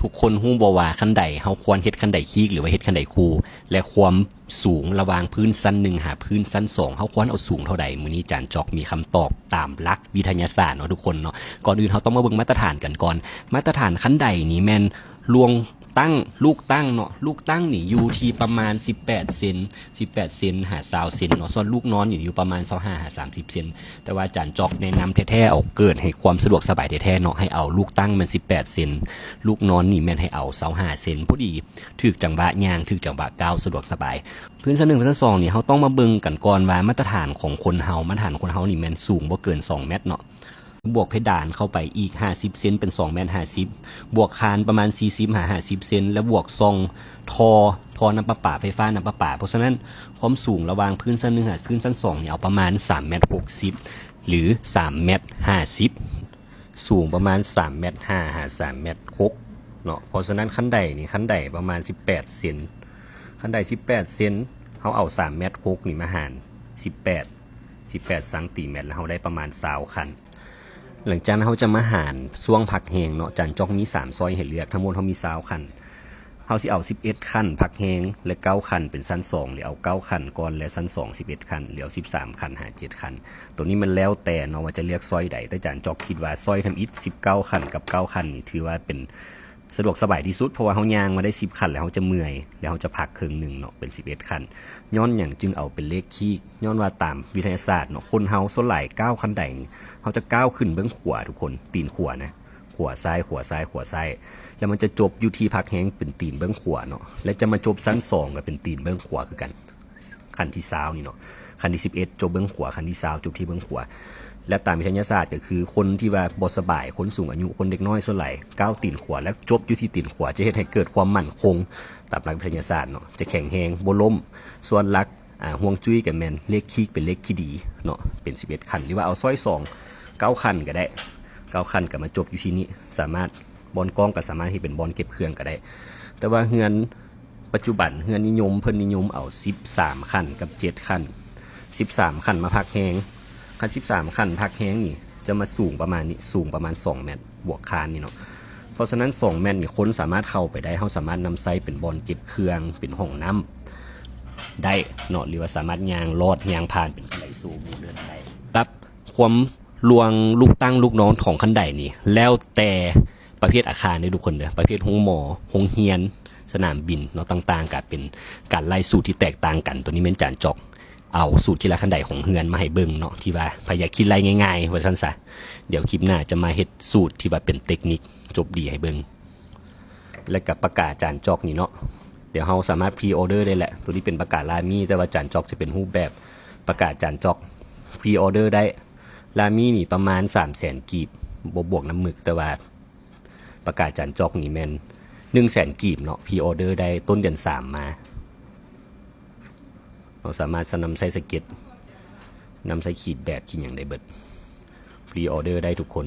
ທຸກຄົນຮູ້ບໍ່ວ່າຄັນໄດເຮົາຄວນເຮັດຄັນໄດຄີກ ຫຼືວ່າເຮັດຄັນໄດຄູ່ ແລະ ຄວາມສູງລະຫວ່າງພື້ນຊັ້ນໜຶ່ງຫາພື້ນຊັ້ນສອງ ເຮົາຄວນເອົາສູງເທົ່າໃດ? ມື້ນີ້ຈານຈອກມີຄຳຕອບຕາມຫຼັກວິທະຍາສາດເນາະທຸກຄົນເນາະ. ກ່ອນອື່ນເຮົາຕ້ອງມາເບິ່ງມາດຕະຖານກັນກ່ອນ. ມາດຕະຖານຄັນໄດນີ້ແມ່ນລວງຕັ້ງ ລູກຕັ້ງເນາະ, ລູກຕັ້ງນີ້ຢູ່ທີ່ປະມານສິບແປດເຊັນ, ສິບແປດເຊັນຫາຊາວເຊັນເນາະ, ສ່ວນລູກນອນນີ້ຢູ່ປະມານຊາວຫ້າຫາສາມສິບເຊັນ. ແຕ່ວ່າຈານຈອກແນະນຳແທ້ໆ ເອົາເກີດໃຫ້ຄວາມສະດວກສະບາຍແທ້ໆເນາະ, ໃຫ້ເອົາລູກຕັ້ງແມ່ນສິບແປດເຊັນ, ລູກນອນນີ້ແມ່ນໃຫ້ເອົາຊາວຫ້າເຊັນ, ພໍດີຖືກຈັງຫວະຍ່າງ, ຖືກຈັງຫວະກ້າວ, ສະດວກສະບາຍ. ພື້ນຊັ້ນໜຶ່ງ ພື້ນຊັ້ນສອງນີ້ ເຮົາຕ້ອງມາເບິ່ງກັນກ່ອນວ່າມາດຕະຖານຂອງຄົນເຮົາ, ມາດຕະຖານຄົນເຮົານີ້ແມ່ນສູງບໍ່ເກີນສອງແມັດເນາະ, ບວກເພດານເຂົ້າໄປອີກຫ້າສິບເຊັນ ເປັນສອງແມັດຫ້າສິບ, ບວກຄານປະມານສີ່ສິບຫາຫ້າສິບເຊັນ ແລະ ບວກຊ່ອງທໍ່ ທໍ່ນ້ຳປະປາ, ໄຟຟ້າ, ນ້ຳປະປາ. ເພາະສະນັ້ນ ຄວາມສູງລະຫວ່າງພື້ນຊັ້ນໜຶ່ງຫາພື້ນຊັ້ນສອງນີ້ ເອົາປະມານສາມແມັດຫົກສິບ ຫຼື ສາມແມັດຫ້າສິບ, ສູງປະມານສາມແມັດຫ້າຫາສາມແມັດຫົກເນາະ. ເພາະສະນັ້ນ ຄັນໄດນີ້ ຄັນໄດປະມານສິບແປດເຊັນ, ຄັນໄດສິບແປດເຊັນ ເຮົາເອົາສາມແມັດຫົກນີ້ມາຫານສິບແປດ ສິບແປດຊັງຕີແມັດ ແລ້ວເຮົາໄດ້ປະມານຊາວຂັ້ນ. ຫຼັງຈາກນັ້ນເຮົາຈະມາຫານຊ່ວງພັກແຮງເນາະ, ຈານຈອກມີສາມຊ່ອຍໃຫ້ເລືອກ, ທັງໝົດເຮົາມີຊາວຂັ້ນ. ເຮົາຊິເອົາສິບເອັດຂັ້ນພັກແຮງ ແລະ ເກົ້າຂັ້ນເປັນຊັ້ນສອງ ຫຼື ເອົາເກົ້າຂັ້ນກ່ອນ ແລະ ຊັ້ນສອງສິບເອັດຂັ້ນ ຫຼື ເອົາສິບສາມຂັ້ນຫາເຈັດຂັ້ນ. ໂຕນີ້ມັນແລ້ວແຕ່ເນາະວ່າຈະເລືອກຊ່ອຍໃດ, ແຕ່ຈານຈອກຄິດວ່າຊ່ອຍທຳອິດສິບເກົ້າຂັ້ນກັບເກົ້າຂັ້ນນີ້ ຖືວ່າເປັນ ສະດວກສະບາຍທີ່ສຸດ, ເພາະວ່າເຮົາຍ່າງມາໄດ້ສິບຂັ້ນແລ້ວ ເຮົາຈະເມື່ອຍ ແລ້ວເຮົາຈະພັກເຄິ່ງໜຶ່ງເນາະ, ເປັນສິບເອັດຂັ້ນ. ຍ້ອນຫຍັງຈຶ່ງເອົາເປັນເລກຄີກ? ຍ້ອນວ່າຕາມວິທະຍາສາດເນາະ, ຄົນເຮົາສ່ວນຫຼາຍກ້າວຂັ້ນໄດນີ້ ເຮົາຈະກ້າວຂຶ້ນເບື້ອງຂວາທຸກຄົນ, ຕີນຂວານະ, ຂວາຊ້າຍ, ຂວາຊ້າຍ, ຂວາຊ້າຍ, ແລ້ວມັນຈະຈົບຢູ່ທີ່ພັກແຮງເປັນຕີນເບື້ອງຂວາເນາະ, ແລະ ຈະມາຈົບຊັ້ນສອງກໍເປັນຕີນເບື້ອງຂວາຄືກັນ. ຂັ້ນທີຊາວນີ້ເນາະ, ຂັ້ນທີສິບເອັດຈົບເບື້ອງຂວາ, ຂັ້ນທີຊາວຈົບທີ່ເບື້ອງຂວາ. ແລະ ຕາມວິທະຍາສາດກໍຄືຄົນທີ່ວ່າບໍ່ສະບາຍ, ຄົນສູງອາຍຸ, ຄົນເດັກນ້ອຍສ່ວນຫຼາຍກ້າວຕີນຂວາ ແລະ ຈົບຢູ່ທີ່ຕີນຂວາ ຈະເຮັດໃຫ້ເກີດຄວາມໝັ້ນຄົງ. ຕາມຫຼັກວິທະຍາສາດເນາະ ຈະແຂງແຮງ, ບໍ່ລົ້ມ. ສ່ວນຫຼັກ ອາ ຮວງຈຸ້ຍກໍແມ່ນເລກຄີກເປັນເລກທີ່ດີເນາະ, ເປັນສິບເອັດຂັ້ນ ຫຼືວ່າເອົາຊອຍສອງ ເກົ້າຂັ້ນກໍໄດ້, ເກົ້າຂັ້ນກໍມາຈົບຢູ່ທີ່ນີ້, ສາມາດ ບ່ອນກ້ອງກໍສາມາດເຮັດເປັນບ່ອນເກັບເຄື່ອງກໍໄດ້. ແຕ່ວ່າເຮືອນ ປັດຈຸບັນເຮືອນນິຍົມເພິ່ນນິຍົມເອົາສິບສາມຂັ້ນກັບເຈັດຂັ້ນ, ສິບສາມຂັ້ນມາພັກແຮງ. ຄັນສິບສາມຂັ້ນພັກແຮງນີ້ຈະມາສູງປະມານນີ້, ສູງປະມານສອງແມັດບວກຄານນີ້ເນາະ. ເພາະສະນັ້ນສອງແມັດນີ້ຄົນສາມາດເຂົ້າໄປໄດ້, ເຮົາສາມາດນຳໃຊ້ເປັນບ່ອນເກັບເຄື່ອງ, ເປັນຫ້ອງນ້ຳໄດ້ເນາະ, ຫຼືວ່າສາມາດຍ່າງລອດຍ່າງຜ່ານເປັນໄລໂຊໝູ່ເດີນໄດ້. ລັບຄວາມ ລວງລູກຕັ້ງລູກນອນຂອງຄັນໄດນີ້ ແລ້ວແຕ່ປະເພດອາຄານເດີທຸກຄົນເດີ, ປະເພດໂຮງໝໍ, ໂຮງຮຽນ, ສະໜາມບິນເນາະ, ຕ່າງໆ ກະເປັນການໄລ່ສູດທີ່ແຕກຕ່າງກັນ. ໂຕນີ້ແມ່ນຈານຈອກເອົາສູດທີລະຄັນໄດຂອງເຮືອນມາໃຫ້ເບິ່ງເນາະ, ທີ່ວ່າໃຜຢາກຄິດໄລ່ງ່າຍໆ ວ່າຊັ້ນຊະ. ດຽວຄລິບໜ້າຈະມາເຮັດສູດທີ່ວ່າເປັນເຕັກນິກຈົບດີໃຫ້ເບິ່ງ. ແລະກະປາກກາຈານຈອກນີ້ເນາະ, ດຽວເຮົາສາມາດພຣີອໍເດີໄດ້ແຫຼະ. ໂຕນີ້ເປັນປາກກາລາມີ, ແຕ່ວ່າຈານຈອກຈະເປັນຮູບແບບປາກກາຈານຈອກ, ພຣີອໍເດີໄດ້. ລາມີນີ້ປະມານສາມແສນກີບ ບໍ່ບວກນ້ຳໝຶກ, ແຕ່ວ່າປາກກາຈານຈອກນີ້ແມ່ນໜຶ່ງແສນກີບເນາະ, ພຣີອໍເດີໄດ້ຕົ້ນເດືອນສາມມາ. ເຮົາສາມາດນຳໃຊ້ສະເກັດ, ນຳໃຊ້ຂີດແບບ ຂີດຫຍັງໄດ້ເບິດ. ພຣີອໍເດີໄດ້ທຸກຄົນ.